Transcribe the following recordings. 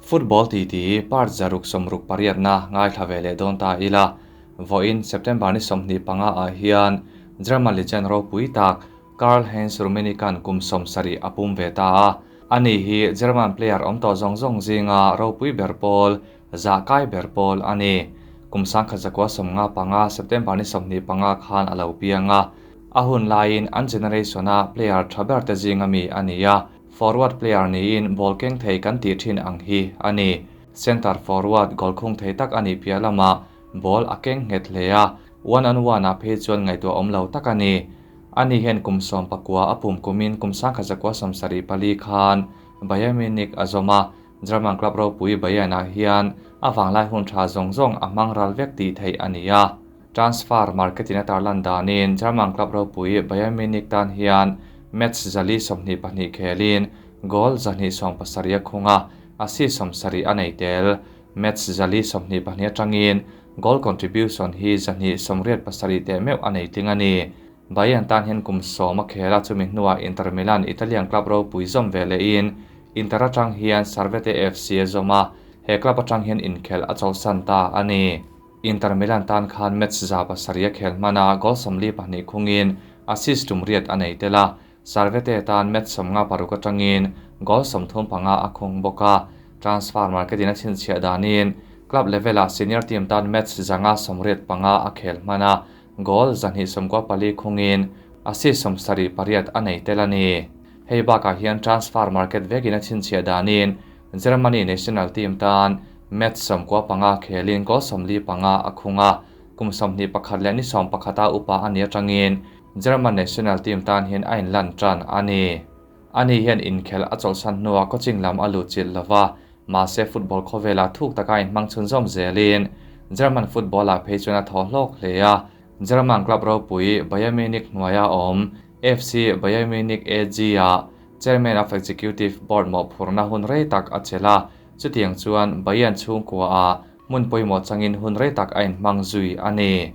Football titi part 168 na ngaithla ve leh dawn ta ila. Vawiin September ni 25 ah hian German legend ropui tak Karl-Heinz Rummenigge kum 70 a pum ve ta a. Ani hi German player awm tawh zawng zawng zinga ropui ber pawl, zah kai ber pawl a ni. Kum 1955 September ni 25 khan a lo piang a. A hun laiin an generation a player tha ber te zinga mi a ni a. Forward player niin ball keng thei kan tih thin ang hi a ni. Center forward goal khung thei tak a nih piah lamah ball a keng nghet hle a, one on one ah phei chuan ngaihtuah awm lo tak a ni. Ani hian kum 19 a pum kumin kum 1974 khan Bayern Munich a zawm a, German club ropui Bayern ah hian a vanglai hun tha zawng zawng a hmang ral vek tih theih a ni a. Transfer market in a tarlan danin German club ropui Bayern Munich tan hian match 422 khelin goal 270 a khung a, assist 70 a nei tel. Match 422 atangin goal contribution hi 287 te meuh a nei tling a ni. Bayern tan hian kum 10 a khela chumi hnuah Inter Milan Italian club ropui zawm ve lehin Inter atang hian Servette FC a zawm a, he club atang hian inkhel a chawlhsan ta a ni. Inter Milan tan khan match 7 a khel hmana goal 42 khungin assist 8 a nei tel a. Servette tan match 56 atangin goal 35 a khung bawk a. Transfer market in a chhinchhiah danin club level a senior team tan match 185 a khel hmana goal 294 khungin assist 78 a nei tel a ni. Hei bakah hian transfer market vekin a chhinchhiah danin Germany national team tan match 95 khelin goal 45 a khung a, kum 21 leh ni 11 a upa ani atangin German national team tan hian a inlan tan a ni. Ani hian inkhel a chawlhsan hnuah coaching lam a lut chilh lova, mahse football khawvela thuk taka inhmang chhunzawm zelin German football ah phei chuan a thaw hlawk hle a. German club ropui Bayern Munich hnuaia awm FC Bayern Munich AG ah Chairman of Executive Board mawhphurna hun rei tak a chel a, chutiang chuan Bayern chhungkua ah hmun pawimawh changin hun rei tak a inhmang zui a ni.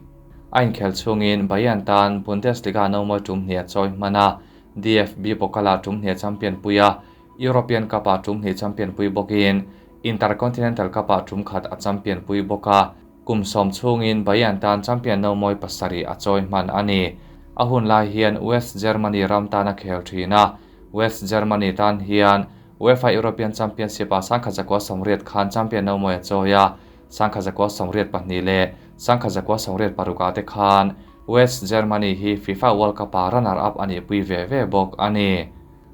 A inkhel chhungin Bayern tan Bundesliga no mawi tum hnih a chawi hman a, DFB Pokal ah tum hnih a champion pui a, European Cup ah tum hnih champion pui bawkin Intercontinental Cup ah tum khat a champion pui bawk a. Kum 10 chhungin Bayern tan champion no mawi 7 a chawi hman a ni. A hun lai hian West Germany ram tan a khel thin a. West Germany tan hian UEFA European Championship ah 1980 khan champion no mawi a chawi a, 1982 leh 1986 ah te khan West Germany hi FIFA World Cup ah runner up ani pui ve ve bawk a ni.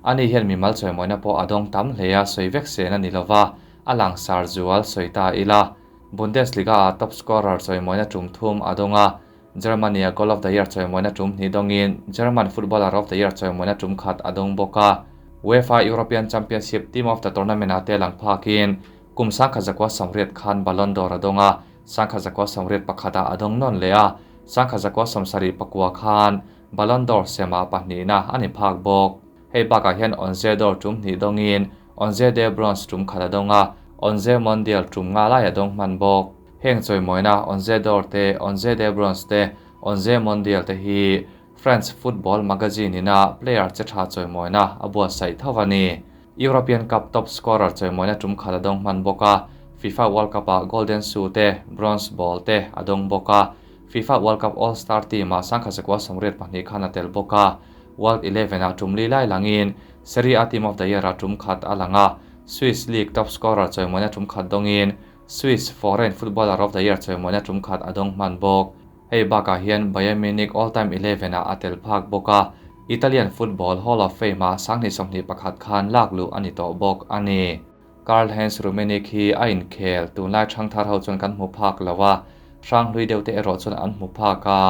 Ani hian mimal chawimawina pawh a dawng tam hle a, sawi vek sen a ni lova, a langsar zual sawi ta ila. Bundesliga ah top scorer chawimawina tum thum a dawng a, Germany a Goal of the Year chawimawina tum hnih dawngin German Footballer of the Year chawimawina tum khat a dawng bawk a. UEFA European Championship Team of the Tournament ah te lang phakin kum 1980 khan Ballon d'Or a dawng a, 1981 ah a dawng nawn leh a, 1974 khan Ballon d'Or sema pahnihna ani phak bawk. Hei bakah hian Onze d'Or tum hnih dawngin Onze de Bronze tum khat a dawng a, Onze Mondial tum nga lai a dawng hman bawk. Heng chawimawina Onze d'Or te, Onze de Bronze te, Onze Mondial te hi French Football Magazine ina player che tha chawimawina a buatsaih tho a ni. European Cup top scorer chawimawina tum khat a dawng hman bawk a, FIFA World Cup ah Golden Shoe te, Bronze Ball te a dawng bawk a. FIFA World Cup All Star team ah 1982 khan a tel bawk a. World 11 ah tum li lai langin Serie A Team of the Year ah tum khat a lang a, Swiss League top scorer chawimawina tum khat dawngin Swiss Foreign Footballer of the Year chawimawina tum khat a dawng hman bawk. Hei bakah hian Bayern Munich all-time 11 ah a tel phak bawk a, Italian Football Hall of Fame ah 2021 khan lak luh ani tawh bawk a ni. Karl-Heinz Rummenigge hi a inkhel tunlai thang thar ho chuan kan hmu phak lo a, hrang hlui deuh te erawh chuan an hmu phak a,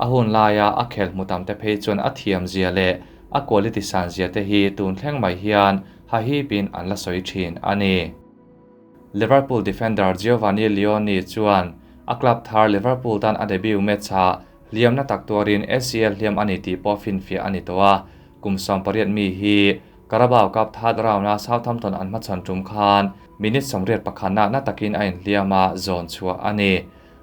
a hun laia a khel hmu tam te phei chuan a thiam zia leh a quality san zia te hi tun thleng mai hian ha hipin an la sawi thin a ni. Liverpool defender Giovanni Leoni chuan a club thar Liverpool tan a debut match ah hliamna tak tuarin ACL hliam ani tih pawh finfiah ani tawh a, kum 18 mi hi Carabao Cup third round a Southampton an hmachhawn tum khan minute 31 na na takin a inhliam a zawn chhuah a ni.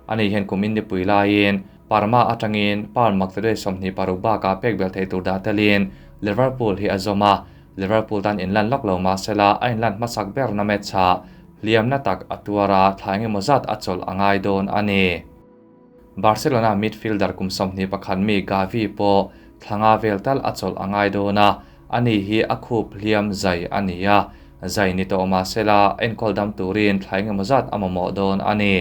Ani hian kum in nipui laiin Parma atangin pound maktaduai 26 bakah pek bel thei tur dah telin Liverpool hi a zawm a. Liverpool tan inlan lak lo mahsela a inlan hmasak ber na match ah Hliam na tak a tuar a, thla engemaw zat a chawlh a ngai dawn a ni. Barcelona midfielder kum 21 mi Gavi pawh thla nga vel tal a chawlh a ngai dawn a, ani hi a khup hliam zai a ni a, zai ni tawh mah sela enkawl dam turin thla engemaw zat a mamawh dawn a ni.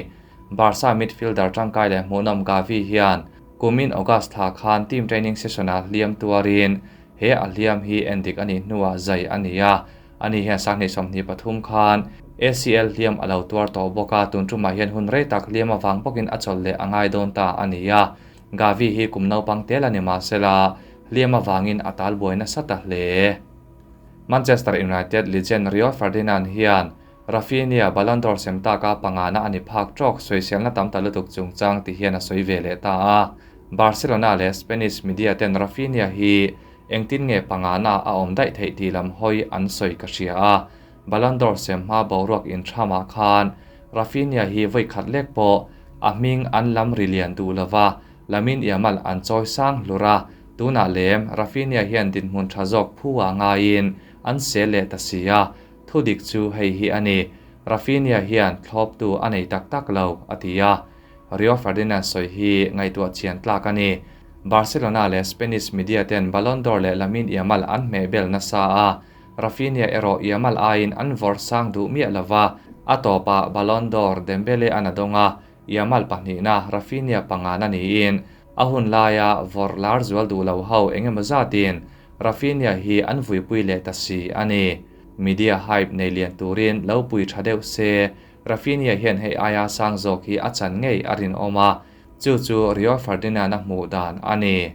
Barca midfielder tangkai leh hmuhnawm Gavi hian kumin August thla khan team training session-ah hliam tuarin he a hliam hi endik a nih hnuah zai a ni a, Ani hian 2023 khan ACL hliam a lo tuar tawh bawk a, tun tumah hian hun rei tak hliam avang bawkin a chawlh leh a ngai dawn ta a ni a. Gavi hi kum naupang tel a ni mahsela, hliam avangin a tal buai nasa ta hle. Manchester United legend Rio Ferdinand hian Raphinha Ballon d'Or sem taka pangana a ni phak tawk sawiselna tam ta lutuk chungchang ti hian a sawi ve leh ta a. Barcelona leh Spanish media ten Raphinha hi Engtin nge pangana a awm daih theih tih lam hawi an sawi ka hria a, Ballon d'Or sem hma boruak inthramah khan Raphinha hi vawi khat lek pawh a hming an lam ri lian duh lova, Lamine Yamal an chawi sang hlur a, tunah lem Raphinha hian dinhmun tha zawk phu ah ngaiin an sel leh ta si a, thudik chu hei hi a ni, Raphinha hian thlawptu a nei tak tak lo, a ti a. Rio Ferdinand sawi hi ngaihtuah chian tlak a ni. Barcelona leh Spanish media ten Ballon d'Or leh Lamine Yamal an hmeh bel nasa a, Raphinha erawh Yamal aiin an vawrh sang duh miah lova, a tawpah Ballon d'Or Dembele an a dawng a, Yamal pahnihna Raphinha pangana niin a hun laia vawrh lar zual duh lo ho engemaw zatin Raphinha hi an vuipui leh ta si a ni. Media hype nei lian turin lo pui tha deuh se, Raphinha hian hei aia sang zawk hi a chan ngei a rinawm a, chu chu Rio Ferdinand-a hmuh dan a ni.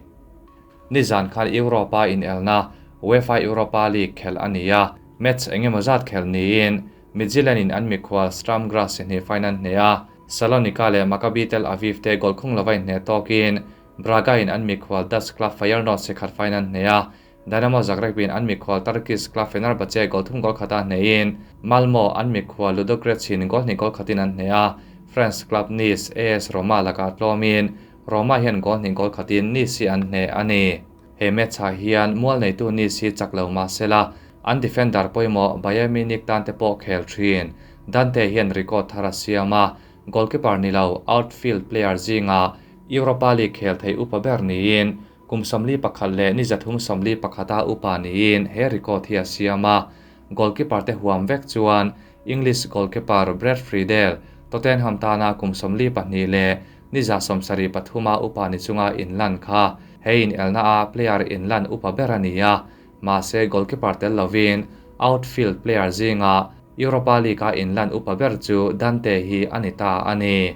Nizan khan Europa inelna UEFA Europa League khelh a ni a, match engemaw zat khelh niin Midtjylland-in an mikhual Sturm Graz si hnih fine an hneh a, Salonika leh Maccabi Tel Aviv te goal khung lova inhneh tawkin Braga-in an mikhual Dutch club Feyenoord si khat fine an hneh a, Dynamo Zagreb-in an mikhual Turkish club Fenerbahce goal thum goal khata hnehin Malmo an mikhual Ludogorets-in goal hnih goal khatin an hneh a, France club Nice AS Roma lakah tlawmin Roma hian goal hnih goal khatin Nice hi an hneh a ni. He match-ah hian mual neitu Nice hi chak lo mah sela an defender pawimawh Bayern Munich tan te pawh khel thin. Dante hian record thar a siam a, goalkeeper ni lo outfield player zingah Europa League khel thei upa ber niin Kum 41 leh ni 341 a upa niin he record hi a siam a, goalkeeper te huam vek chuan English goalkeeper Brad Friedel, Tottenham tana kum 42 leh ni 73 a upa ni chunga inlan kha he inelna a player inlan upa ber a ni a, mahse goalkeeper tel lovin outfield player zinga Europa League a inlan upa ber chu Dante hi a ni ta a ni.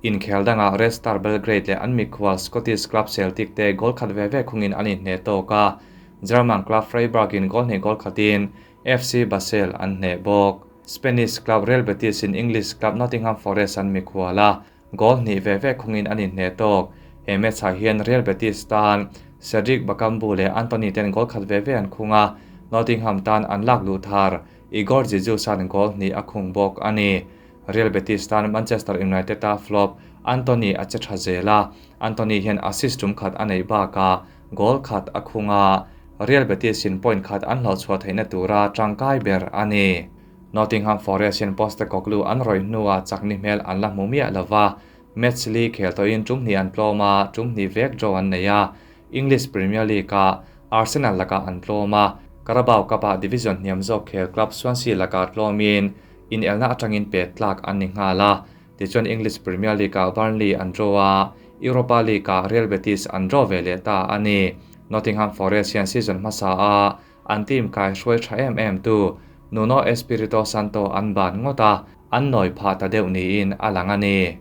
Inkhel dangah Red Star Belgrade leh an mikhual Scottish club Celtic te goal khat ve ve khungin an inhneh tawk a, German club Freiburg-in goal hnih goal khatin FC Basel an hneh bawk. Spanish club Real Betis-in English club Nottingham Forest an mikhual a, goal hnih ve ve khungin an inhneh tawk. He match-ah hian Real Betis tan Cedric Bakambu leh Antony ten goal khat ve ve an khung a, Nottingham tan an lak luh thar Igor Jesus-a'n goal hnih a khung bawk a ni. Real Betis tan Manchester United-a flop Antony a che tha zel a, Antony hian assist tum khat a neih bakah goal khat a khung a, Real Betis-in point khat an hlawhchhuah theihna tura tangkai ber a ni. Nottingham Forest hian Postecoglou an rawih hnuah chakni hmel an la hmu miah lova, match li khel tawhin tum hnih an tlawm a, tum hnih vek draw an nei a, English Premier League-ah Arsenal lakah an tlawm a, Carabao Cup-ah division hniam zawk khel club Swansea lakah tlawmin inelna atangin pet tlak an ni nghal a. Tichuan English Premier League-ah Burnley an draw a, Europa League-ah Real Betis an draw ve leh ta a ni. Nottingham Forest hian season hmasa a an team kai hruai tha em em tu Nuno Espirito Santo an ban ngawt a, an nawi phah ta deuh niin a lang a ni.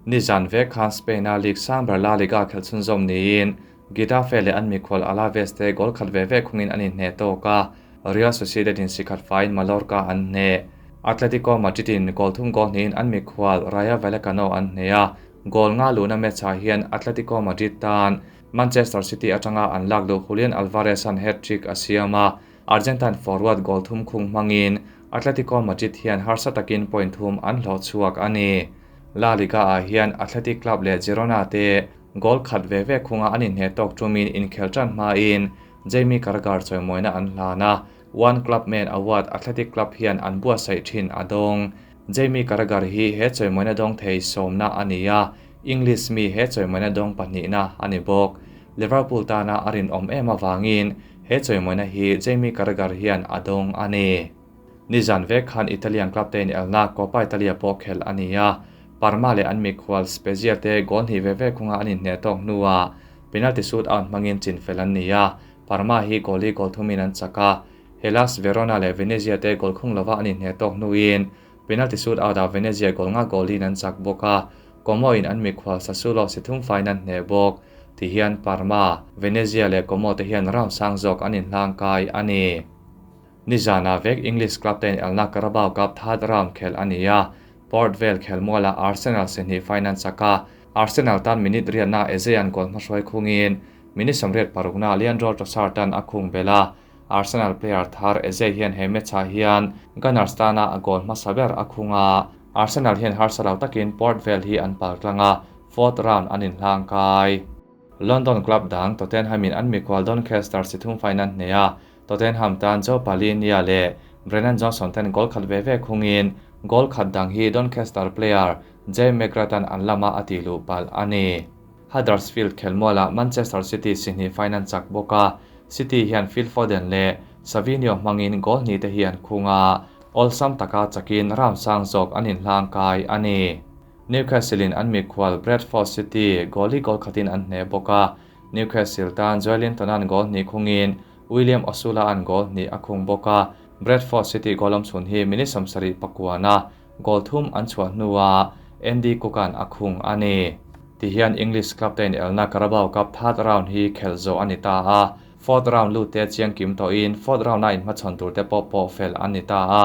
Nizan vek khan Spain-a league sang ber La Liga khelh chhunzawm niin Getafe leh an mikhual Alaves te goal khat ve ve khungin an inhneh tawk a, Real Sociedad-in si khat faiin Mallorca an hneh. Atletico Madrid-in goal thum goal hnihin an mikhual Rayo Vallecano an hneh a, goal nga luhna match-ah hian Atletico Madrid tan Manchester City atanga an lak duh Julian Alvarez-a'n hat-trick a siam a, Argentine forward goal thum khung hmangin Atletico Madrid hian harsa takin point thum an hlawh chhuak a ni. La Liga-ah hian Athletic Club leh Girona te goal khat ve ve khunga an inhneh tawk tumin inkhel tan hmain Jamie Carragher chawimawina an hlan a, One Club Man Award Athletic Club hian an buatsaih thin a dawng. Jamie Carragher hi he chawimawina dawng thei sawmna a ni a, English mi he chawimawina dawng pahnihna a ni bawk. Liverpool tana a rinawm em avangin he chawimawina hi Jamie Carragher hian a dawng a ni. Nizan vek khan Italian club te inelna Coppa Italia pawh khelh a ni a, Parma leh an mikhual Spezia te goal hnih ve ve khunga an inhneh tawk hnuah penalty shoot out hmangin chinfel an ni a, Parma hi goal hi goal thumin an chak a, Hellas Verona leh Venezia te goal khung lova an inhneh tawk hnuin penalty shoot out ah Venezia goal nga goal in an chak bawk a, Como in an mikhual Sassuolo si thum faiin an hneh bawk. Ti hian Parma, Venezia leh Como te hian round sang zawk an inhlangkai a ni. Nizanah vek English club te inelna Carabao Cup third round khelh a ni a, Port Vale khelmualah Arsenal si hnih faiin an chak a, Arsenal tan minute riatna Eze-a'n goal hmahruai khungin minute 86na Leandro Trossard-a'n a khung belh a, Arsenal player thar Eze hian he match-ah hian Gunners tana a goal hmasa ber a khung a, Arsenal hian harsa lo takin Port Vale hi an pal tlang a, fourth round an inhlang kai. London club dang Tottenham-in an mikhual Doncaster si thum faiin an hneh a, Tottenham tan Joe Palhinha leh Brennan Johnson ten goal khat ve ve khungin goal khat dang hi Doncaster player Jay McGrath-a'n an lama a tih luh palh a ni. Huddersfield khelmualah Manchester City si hnih faiin an chak bawk a, City hian Phil Foden leh Savinho hmangin goal hnih te hi an khung a, awlsam taka chakin round sang zawk an inhlang kai a ni. Newcastle-in an mikhual Bradford City goal hi goal khatin an hneh bawk a, Newcastle tan Joelinton-a'n goal hnih khungin William Osula-a'n goal hnih a khung bawk a, Bradford City goal awmchhun hi minute 75 a goal thum an chhuah hnuah Andy Cook-a'n a khung a ni. Tihian English club te inelna Carabao Cup third round hi khelh zawh a ni ta a, fourth round lut te chiang kim tawhin fourth round-a inhmachhawn tur te pawh pawh fel a ni ta a.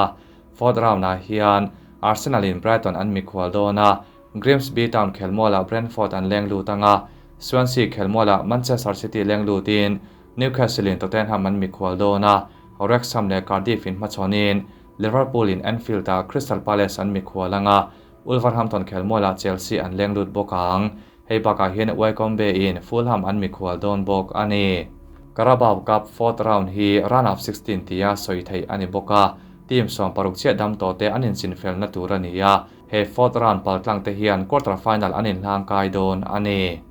Fourth round-ah hian Arsenal-in Brighton an mikhual dawn a, Grimsby Town khelmualah Brentford an leng lut ang a, Swansea khelmualah Manchester City leng lutin Newcastle-in Tottenham an mikhual dawn a, Wrexham leh Cardiff inhmachhawnin Liverpool-in Anfield-ah Crystal Palace an mikhual ang a, Wolverhampton khelmualah Chelsea an leng lut bawk ang. Hei bakah hian Wycombe-in Fulham an mikhual dawn bawk a ni. Carabao Cup fourth round hi round of 16 tia sawi theih a ni bawk a, team 16 chiah dam tawh te an inchinfelna tur a ni a, he fourth round paltlang te hian quarter final an inhlang kai dawn a ni.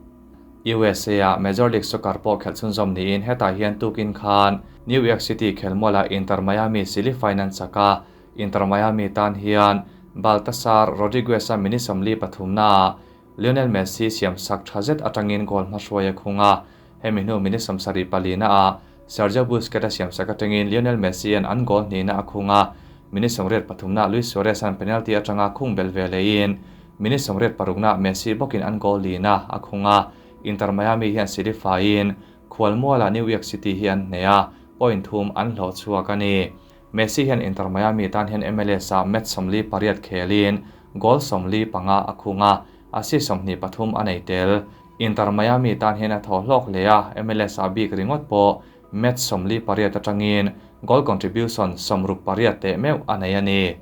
USA-ah Major League Soccer pawh khelh chhunzawm niin hetah hian tukin khan New York City khelmualah Inter Miami sili faiin an chak a, Inter Miami tan hian Baltasar Rodriguez-a minute 43naah Lionel Messi siam sak tha zet atangin goal hmahruai a khung a, hemi hnu minute 74naah Sergio Busquets-a siam sak atangin Lionel Messi-a'n an goal hnihna a khung a, minute 83naah Luis Suarez-a'n penalty atanga khung bel ve leiin minute 86naah Messi bawkin an goal lina a khung a, Inter Miami hian sili faiin khualmualah New York City hi an hneh a, point thum an hlawh chhuak a ni. Messi hian Inter Miami tan hian MLS-ah match 48 khelin goal 45 a khung a, assist 23 a nei tel. Inter Miami tan hian a thaw hlawk hle a, MLS-ah bik ringawt pawh match 48 atangin goal contribution 68 teh meuh a nei a ni.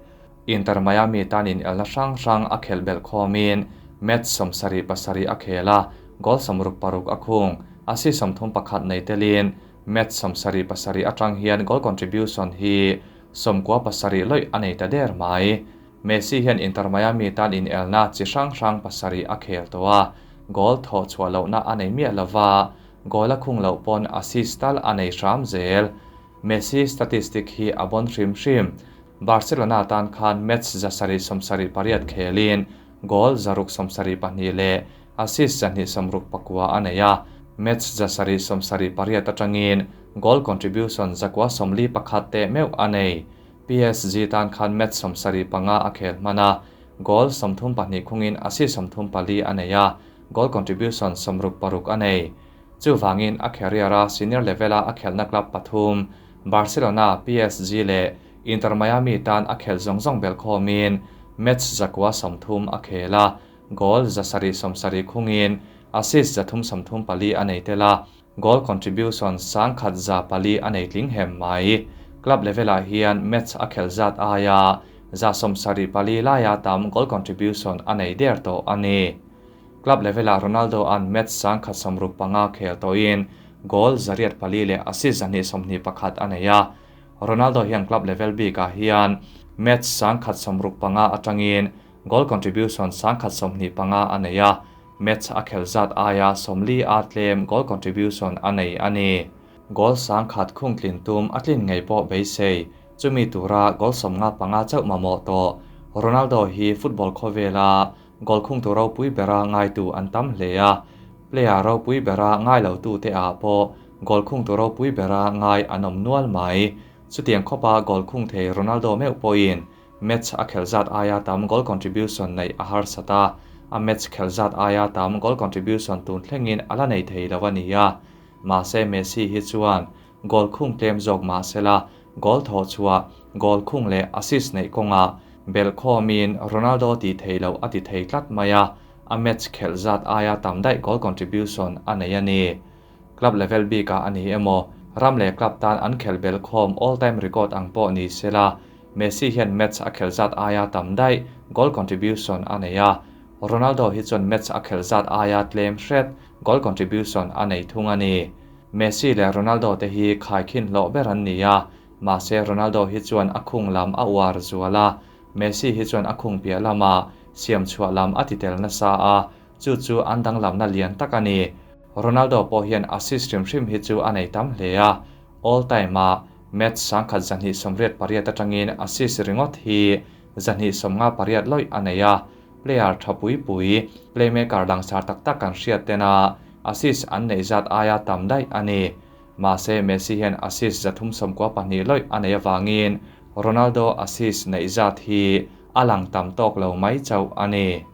Inter Miami tan inelna hrang hrang a khelh belh khawmin match 77 a khel a, goal 66 a khung, assist 31 nei telin match 77 atang hian goal contribution hi 97 loih a nei ta der mai. Messi hian Inter Miami tan inelna chi hrang hrang pasarih a khel tawh a, goal thaw chhuah lohna a nei miah lova, goal a khung loh pawn assist tal a nei hram zel. Messi statistic hi a bon hrim hrim. Barcelona tan khan match 178 khelin goal 672 leh assist 269 a nei a, match 178 atangin goal contribution 941 te meuh a nei. PSG tan khan match 75 a khel hman a, goal 32 khungin assist 34 a nei a, goal contribution 66 a nei. Chuwangin a career-a senior level-a a khelhna club pathum Barcelona, PSG leh Inter Miami tan a khel zawng zawng bel khawmin match 130 a khel a, goal 770 khungin assist 334 a nei tel a, goal contribution 1104 a nei tling hem mai. Club level-ah hian match a khel zat aia 174 laia tam goal contribution a nei der tawh a ni. Club level-ah Ronaldo an match 165 khel tawhin goal 104 leh assist 221 a nei a. Ronaldo hian club level bikah hian Match 165 atangin goal contribution 125 a nei a, match a khelh zat aia 40 a tlem goal contribution a nei a ni. Goal 100 khung tlin tum a tlin ngei pawh beisei, chumi tura goal 55 chauh mamawh tawh. Ronaldo hi football khawvela goal khung tu ropui bera ngaitu an tam hle a, player ropui bera ngai lo tu te ah pawh goal khung tu ropui bera ngai an awm nual mai. Chutiang khawpa goal khung thei Ronaldo meuh pawhin match a khelh zat aia tam goal contribution nei a harsat a, a match khelh zat aia tam goal contribution tun thlengin a la nei thei lo a ni a. Mahse Messi hi chuan goal khung tlem zawk mahsela goal thawh chhuah, goal khung leh assist neih kawngah belh khawmin Ronaldo ti thei lo a ti thei tlat mai a, a match khelh zat aia tam daih goal contribution a nei a ni. Club level bikah a ni emaw, ram leh club tan an khelh belh khawm all time record ang pawh ni sela, Messi hian match a khelh zat aia tam daih goal contribution a nei a, Ronaldo hi chuan match a khelh zat aia tlem hret goal contribution a nei thung a ni. Messi leh Ronaldo te hi khaikhin hlawh ber an ni a, mahse Ronaldo hi chuan a khung lam a uar zual a, Messi hi chuan a khung piah lama siam chhuah lam a ti tel nasa a, chu chu an danglamna lian tak a ni. Ronaldo pawh hian assist hrim hrim hi chu a nei tam hle a, all time ah match 1188 atangin assist ringawt hi 258 lawih a nei a, player tha pui pui, playmaker langsar tak tak kan hriat tena assist an neih zat aia tam daih a ni. Mahse Messi hian assist 392 lawih a nei awangin Ronaldo assist neih zat hi a lang tam tawk lo mai chauh a ni.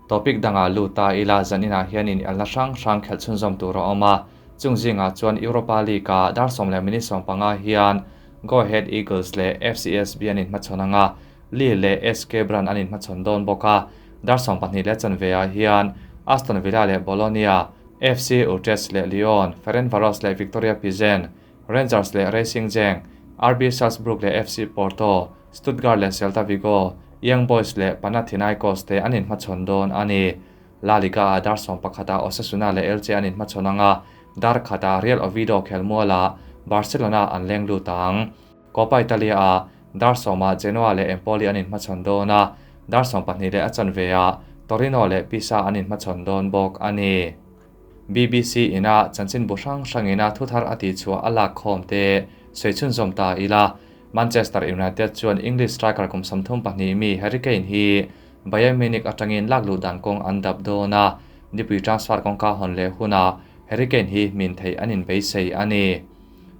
Topic danga luta ila zaninah hianin elna hrang hrang khelh chhunzawm tur a awm a, chung zingah chuan Europa League a dar 10 minute 15 hian Go Ahead Eagles leh FCSB an inhmachhawn anga, Lille leh SK Brann an inhmachhawn dawn bawk a, dar 12 leh chanve ah hian Aston Villa leh Bologna, FC Utrecht leh Lyon, Ferencvaros leh Victoria Plzen, Rangers leh Racing Genk, RB Salzburg leh FC Porto, Stuttgart leh Celta Vigo, Young Boys leh Panathinaikos te an inhmachhawn dawn a ni. La Liga a dar 11 ah Osasuna leh Elche an inhmachhawn anga, dar 1 ah Real Oviedo khelmuala Barcelona an leng lut ang. Coppa Italia a dar 10 ah Genoa leh Empoli an inhmachhawn dawn a, dar 12 leh a chanve ah Torino leh Pisa an inhmachhawn dawn bawk a ni. BBC ina chanchin bu hrang hrangina thuthar a ti chhuah a lak khawm te seichhun zawm ta ila. Manchester United chuan English striker kum 32 mi Harry Kane hi Bayern Munich atangin lak lu dan kawng an dap dawn a, nipui transfer kawngka hawn leh huna Harry Kane hi min thei an in beisei a ni.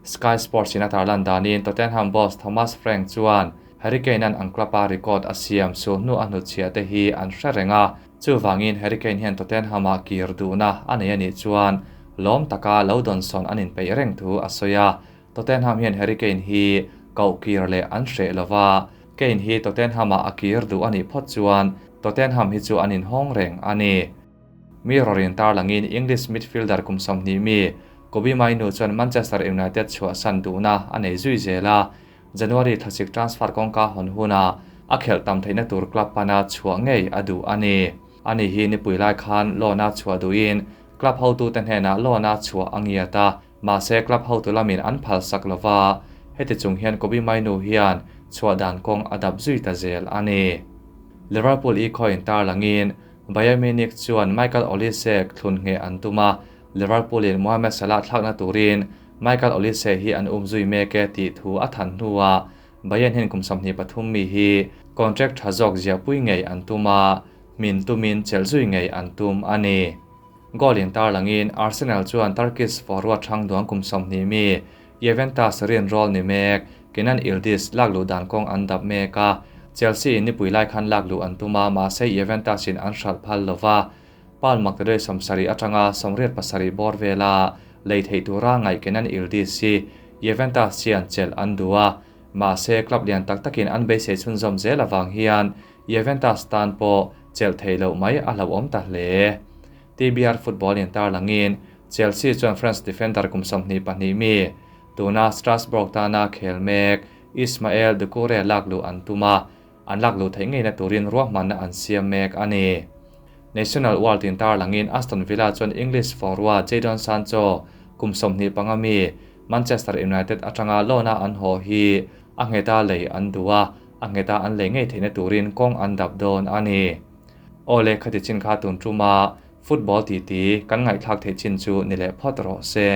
Sky Sports in a tarlan danin Tottenham boss Thomas Frank chuan Harry Kane an ang club a record a siam su hnu a hnuchhiah te hi an hre reng a, chuwangin Harry Kane hian Tottenham a kir duhna a nei ani chuan lawm taka lo dawnsawn an inpeih reng thu a sawi a. Tottenham hian Harry Kane hi koh kir leh an hreh lova, Kane hi Tottenham a a kir duh ani phawt chuan Tottenham hi chu an inhawng reng a ni. Mirror in tarlangin English midfielder kum 20 mi Kobbie Mainoo chuan Manchester United chhuah san duhna a nei zui zel a, January thlasik transfer kawngka hawn huna a khelh tam theihna tur club pana chhuah ngei a duh a ni. Ani hi nipui lai khan loan a chhuah duhin club hotu te hnenah loan a chhuah a ngiat a, mahse club hotu lamin an phal sak lova, heti chung hian Kobbie Mainoo hian chhuah dan kawng a dap zui ta zel a ni. Liverpool i khaw in tarlangin Bayern Munich chuan Michael Olise thlun nge an tum a, Liverpool in Mohamed Salah thlakna turin Michael Olise hi an um zui mek e tih thu a than hnuah Bayern hian kum 23 mi hi contract tha zawk zia pui ngei an tum a, min tumin chelh zui ngei an tum a ni. Goal in tarlangin Arsenal chuan Turkish forward thang duang kum 20 mi Juventus rin roll ni mek Kenan Yildiz lak lu dan kawng an dap mek a, Chelsea in nipui lai khan lak lu an tum a, mahse Juventus in an hral phal lova, Pal makdare 70 atanga 87 bawr vela lei thei tura ngai Kenan Yildiz hi Juventus hian chelh an du a, mahse club lian tak takin an beisei chhunzawm zel awang hian Juventus tan pawh chelh thei loh mai a hlauhawm ta hle. TBR football in tarlangin Chelsea chuan France defender kum 22 mi tuna Strasbourg tana khel mek Ismael Doucoure lak lu an tum a, an lak lu thei ngeina turin ruahmanna an siam mek a ni. National World in tarlangin Aston Villa chuan English forward Jadon Sancho kum 25 mi Manchester United atanga loan a an haw hi a ngeta lei an du a, a ngheta an lei ngei theihna turin kawng an dap dawn a ni. Aw le, khati chin kha tun tuma football titi kan ngaihthlak theih chin chu ni leh phawt rawh se.